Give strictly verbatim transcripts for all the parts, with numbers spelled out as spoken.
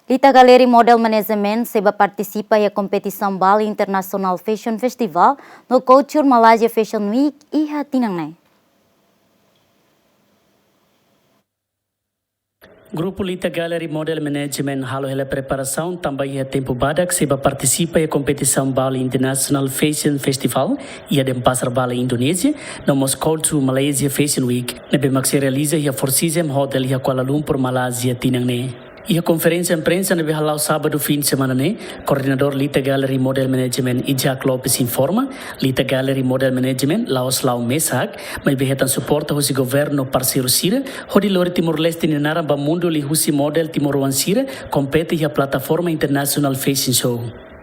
Lita Gallery Model Management sei bá partisipa iha kompetisaun Bali International Fashion Festival no Culture Malaysia Fashion Week iha tinan ne'e. Grupu Lita Gallery Model Management halo hela preparasaun tanba iha tempu badak sei bá partisipa iha kompetisaun Bali International Fashion Festival iha Denpasar, Bali, Indonézia, no mós Culture Malaysia Fashion Week, ne'ebé mak sei realiza iha Four Seasons Hotel iha Kuala Lumpur, Malázia, tinan ne'e. Iha konferénsia imprensa ne'ebé hala'o sábadu fin semana ne'e, koordenadór Lita Gallery Model Management, Isaac Lopes, informa, Lita Gallery Model Management la'ós la'o mesak, maibé hetan suporta husi governu no parseiru sira, hodi lori Timor-Leste nia naran ba mundu liuhusi model timoroan sira kompete iha plataforma International Fashion Show.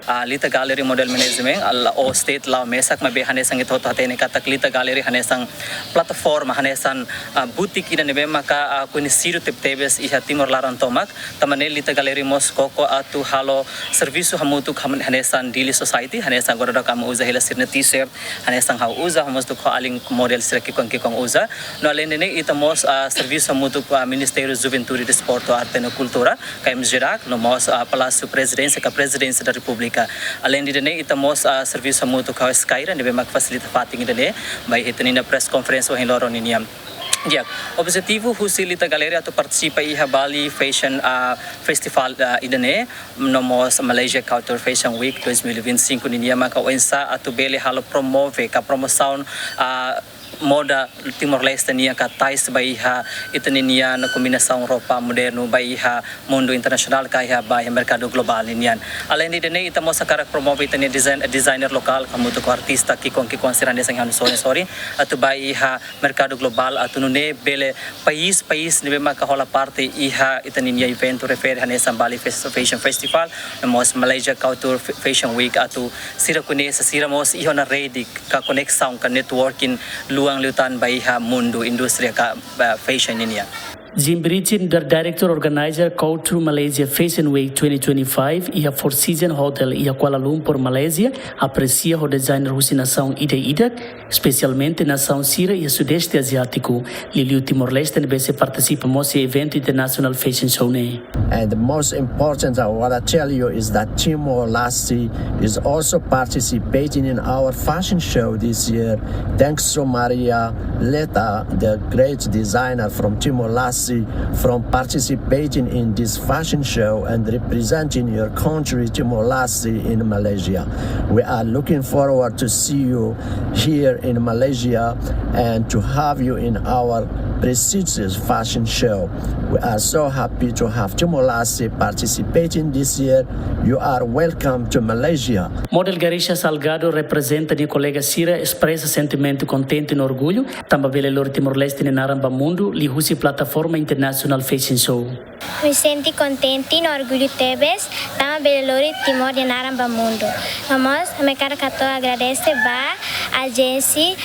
A Lita Gallery Model Management, a la'ós state la'o mesak, maibé hanesan ita hotu hatene katak Lita Gallery hanesan plataforma, hanesan, ah, butik ida ne'ebé maka, ah, koñesidu tebetebes iha Timor laran tomak. Tanba ne'e Lita Gallery mós koko atu halo servisu hamutuk ham-, hanesan Dili Society, hanesan agora daudauk ami uza hela sira-nia t-shirt, hanesan ha'u uza, hamutuk ho alin model sira ki'ikoan-ki'ikoan uza. No aleinde ne'e ita mós, ah, servisu hamutuk ho, ah, Ministériu Juventude, Desportu, Arte no Kultura, ka M J D A C, no mós, ah, Palásiu Prezidénsia, ka Prezidénsia da Repúblika. Aleinde ne'e ita mós, ah, servisu hamutuk ho Skyra, ne'ebé mak fasilita fatin ida-ne'e, ba iha ita-nia press conference ohin loron ninian. Di'ak, objetivu husi Lita Gallery atu partisipa iha Bali Fashion, ah, Festival, ah, ida-ne'e, no mós Malaysia Culture Fashion Week dois mil e vinte e cinco ninian maka oinsá atu bele halo promove ka promosaun, ah, moda Timor-Leste nian ka tais ba iha ita-nia kombinasaun roupa modernu ba iha mundu internasionál ka iha ba iha merkadu globál ninian. Aleinde ne'e ita mós hakarak promove ita-nia design-, designer lokál hamutuk ho artista ki'ikoan-ki'ikoan sira hanesan ha'u-nia sorin-sorin atu ba iha merkadu globál atu nune'e bele país-país ne'ebé maka hola parte iha ita-nia eventu refere hanesan Bali Fes-, Fashion Festival, no mós Malaysia Culture F-, Fashion Week atu sira koñese, sira mós iha ona rede ka koneksaun ka networking luan liután ba iha mundu indústria ka, ah, fashion ninian. Jim Bridget, nu'udar Director Organizer Culture Malaysia Fashion Week twenty twenty-five iha Four Seasons Hotel iha Kuala Lumpur, Malázia, apresia ho designer husi nasaun ida-idak, espesialmente nasaun sira iha Sudeste Aziátiku, liuliu Timor-Leste ne'ebé sei partisipa mós iha eventu International Fashion Show ne'e. And the most important, I wanna tell you, is that Timor-Leste is also participating in our fashion show this year. Thanks to Maria Leta, the great designer from Timor-Leste, from participating in this fashion show and representing your country, Timor-Leste, in Malaysia. We are looking forward to see you here in Malaysia and to have you in our prestigious fashion show. We are so happy to have Timor-Leste participating this year. You are welcome to Malaysia. Model Garisha Salgado reprezenta nia kolega sira, espresa sentimentu kontente no orgullu, tanba bele lori Timor-Leste nia naran ba mundu liuhusi plataforma International Fashion Show. Ami sente kontente no orgullu tebes, tanba bele lori Timor nia naran ba mundu. No mós, ami hakarak hato'o agradese ba ajénsia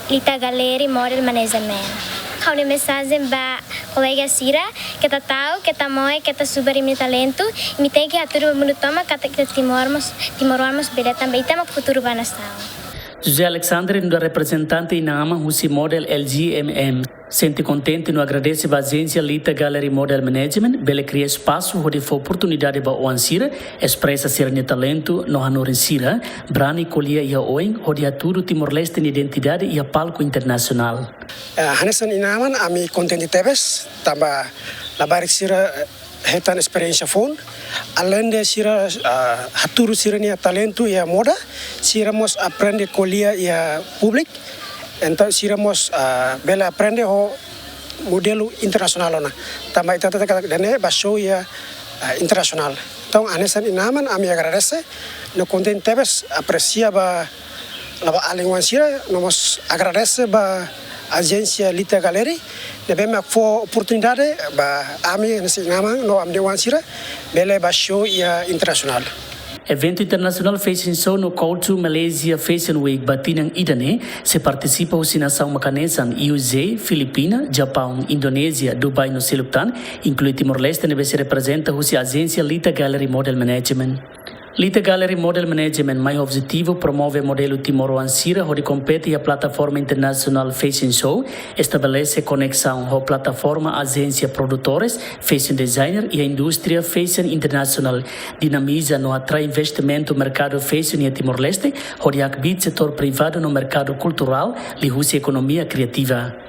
Lita Gallery Model Management. Ha'u-nia mensajen ba kolega sira, keta ta'uk, keta moe, keta subar imi-nia talentu, imi tenke hatudu ba mundu tomak katak ita Timor mós, timoroan mós bele tanba ita mak futuru ba nasaun. José Alexandre, nu'udar reprezentante inan-aman husi model L G M M, sente kontente no agradese ba ajénsia Lita Gallery Model Management, bele kria espasu hodi fó oportunidade ba oan sira espresa sira-nia talentu no hanorin sira, brani ko'alia iha oin, hodi hatudu Timor-Leste nia identidade iha palku internasionál. Eh, hanesan inan-aman, ami kontente tebes, tanba labarik sira, eh, hetan esperiénsia foun. Aleinde sira, ah, hatudu sira-nia talentu iha moda, sira mós aprende ko'alia iha públiku. Entaun sira mós, ah, bele aprende ho modelu internasionál ona. Tanba ita hatene katak ida-ne'e ba show iha, ah, internasionál. Entaun, hanesan inan-aman, ami agradese no kontente tebes, apresia ba la'o ba alin oan sira, no mós agradese ba ajénsia Lita Gallery, ne'ebé mak fó oportunidade ba ami hanesan inan-aman no ami-nia oan sira bele ba show iha internasionál. Eventu International Fashion Show no Culture Malaysia Fashion Week ba tinan ida-ne'e sei partisipa husi nasaun mak hanesan U S A, Filipina, Japaun, Indonézia, Dubai no seluk tan, inklui Timor-Leste ne'ebé sei reprezenta husi ajénsia Lita Gallery Model Management. Lite Gallery Model Management mai objetivu promove modelu timoroan sira hodi kompete iha plataforma internasionál fashion show, estabelese koneksaun ho plataforma ajénsia produtores, fashion designer iha indústria fashion internasionál, dinamiza no atrai investimentu merkadu fashion iha Timor-Leste, hodi hakbiit setór privadu no merkadu kulturál liuhusi ekonomia kriativa.